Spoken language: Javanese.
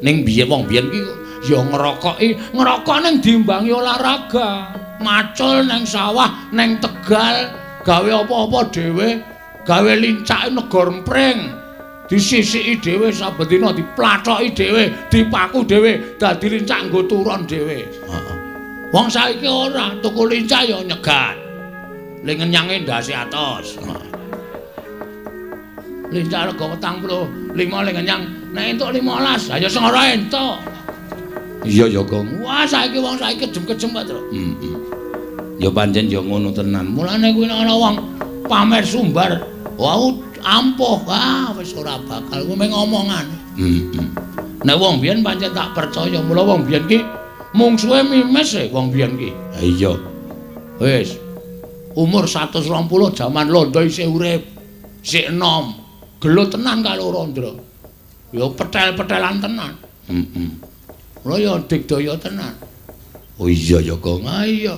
Ning biyen wong biyen ki ya ngerokoki, ngerokok ning diimbangi olahraga. Macul neng sawah, neng tegal, gawe apa-apa dhewe, gawe lincake negor empring. Disisiki dhewe saben dina, diplathoki dhewe, dipaku dhewe, dadi lincak nggo turon dhewe. Heeh. Wong saiki ora, tuku lincak ya nyegat. Le ngenyange ndase atos. Heeh. Lincak rega 45 le ngenyang, nek entuk 15, ha ya sing ora entuk. Iya ya, Gong. Wah, saiki wong saiki kejem-kejem, Pak Tru. Heeh. Ya pancen ya ngono tenan. Mulane kuwi nek ana wong pamer sumbar, wah ampuh, ah wis ora bakal kuwi mung omongan. Heeh. Nek wong biyen pancen tak percaya, mula wong biyen ki mungsuhe mimis e wong biyen ki. Ha iya. Wis. Umur 120 jaman londo isih urip. Isih enom. Gelut tenan karo Randra. Ya petel-petelan tenan. Heeh. Mula ya digdaya tenan. Oh iya ya, Gong. Ah iya.